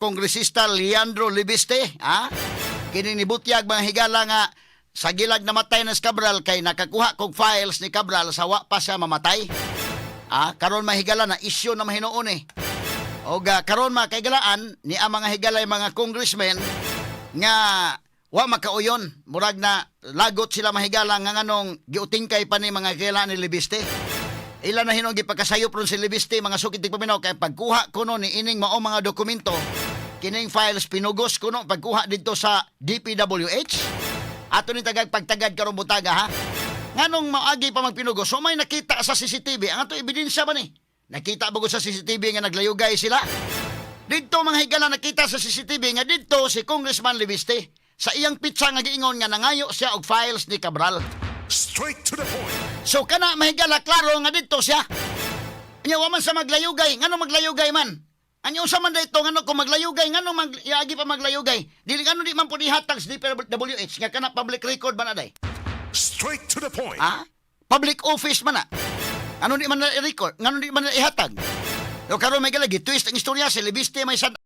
Kongresista Leandro Leviste, ha? Kini nibutyag, mga higala, nga sa gilag namatay na si Cabral kay nakakuha kog files ni Cabral sa wa pa siya mamatay. Ah, karon, mga higala, na issue na mahinuon eh. Og karon, mga kaigalaan, ni ang mga higalay mga congressmen nga wa makauyon, murag na lagot sila, mahigala, nga nganong giutingkay pa ni mga higala ni Leviste. Ila na hinuon gipakasayop ron si Leviste, mga sukit paminaw, kay pagkuha kuno ni ining mao mga dokumento, kining files, pinugos kuno pagkuha didto sa DPWH. Ato ni tagag pagtagad karong butaga, ha. Nganong maagi pa magpinugos? So may nakita sa CCTV, ang ato ebidensya ba ni? Nakita ba sa CCTV nga naglayugay sila? Didto, mga higala, nakita sa CCTV nga didto si Congressman Leviste sa iyang pitsa nga giingon nga nangayo siya og files ni Cabral. Straight to the point. So kana, mahigala, klaro nga didto siya. Nya wa man sa maglayugay, ngano maglayugay man? Anyo unsa man dito, ngano kung maglayugay, ngano mag iagi pa maglayugay? Dili ngano di man pud ihatag sa DPWH nga kana public record man aday? Straight to the point. Ha? Public office man na. Ano di man na i-record? Ngano di man na ihatag? O karon may galagi twist ang istorya, si Leviste may sad